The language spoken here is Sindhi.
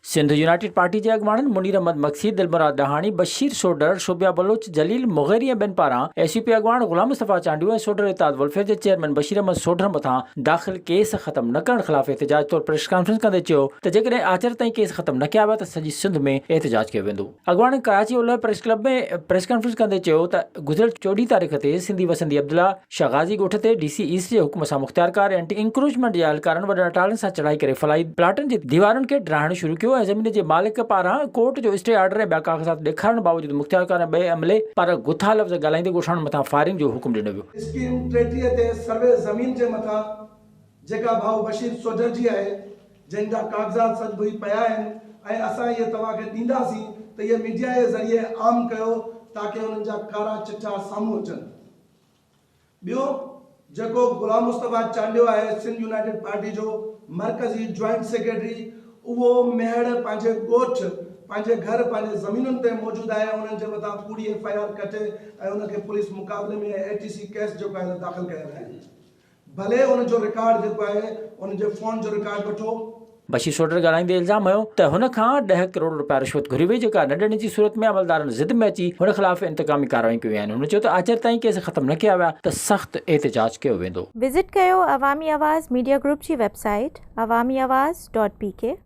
سنڌ يونائيٽيڊ پارٽي جي اڳواڻن منير احمد مگسي، دلمراد ڏاهاڻي، بشير سوڍر، شوبيا بلوچ، جليل مغيري ۽ ٻين پاران ايس يو پي اڳواڻ غلام مصطفيٰ چانڊيو ۽ سوڍر اتحاد ويلفيئر جي چيئرمين بشير احمد سوڍر مٿان داخل ڪيس ختم نه ڪرڻ خلاف احتجاج طور پريس ڪانفرنس ڪندي چيو ته جيڪڏهن آچر تائين ڪيس ختم نه ڪيا ويا ته سڄي سنڌ ۾ احتجاج ڪيو ويندو. اڳواڻن ڪراچي اولهه پريس ڪلب ۾ پريس ڪانفرنس ڪندي چيو ته گذريل چوڏهين تاريخ تي سنڌي وسندي عبدالله شاهه غازي ڳوٺ تي ڊي سي ايسٽ جي حڪم سان مختيارڪار اينٽي انڪروچمينٽ جي اهلڪارن وڏن اٽالن سان چڙهائي ڪري فلاحي پلاٽن جي ديوارن کي ڊاهڻ شروع ڪيو ۽ زمين جي مالڪ پاران ڪورٽ جو اسٽي آرڊر ۽ ٻيا ڪاغذات ڏيکارڻ باوجود مختيارڪار ۽ ٻئي عملي پاران گٿا لفظ ڳالهائيندي ڳوٺاڻن مٿان فائرنگ جو حڪم ڏنو ويو. اسڪيم 33 تي سروي زمين جي مٿان جيڪا ڀائو بشير سوڍر جي آهي جنهن جا ڪاغذات سڄ ڌوئي پيا آهن ۽ اسان اهي توهان کي ڏينداسين ته اهي ميڊيا جي ذريعي عام ڪيو تاڪه انهن جا ڪارا چٺا سامهون اچن. ٻيو جيڪو غلام مصطفيٰ چانڊيو آهي سنڌ يونائيٽيڊ پارٽي جو مرڪزي جوائنٽ سيڪريٽري اهو ميهڙ پنهنجي ڳوٺ پنهنجي گهر پنهنجي زمينن تي موجود آهي انهن جي مٿان ڪوڙي ايف I R ڪٽي ۽ ان کي پوليس مقابلي ۾ اي ٽي سي ڪيس جيڪو آهي داخل ڪيل آهن. ڀلي ان جو رڪارڊ جيڪو آهي ان جي فون جو رڪارڊ وٺو. بشير سوڍر ڳالهائيندي الزام هنيو ته هن کان ڏهه ڪروڙ رپيا رشوت گهري وئي جيڪا نه ڏيڻ جي صورت ۾ عملدارن ضد ۾ اچي هن خلاف انتقامي ڪارروايون ڪيون آهن. هن چيو ته آچر تائين ڪيس ختم نه ڪيا ويا ته سخت احتجاج ڪيو ويندو. وزٽ ڪيو عوامي آواز ميڊيا گروپ جي website Awami Awaz dot P K.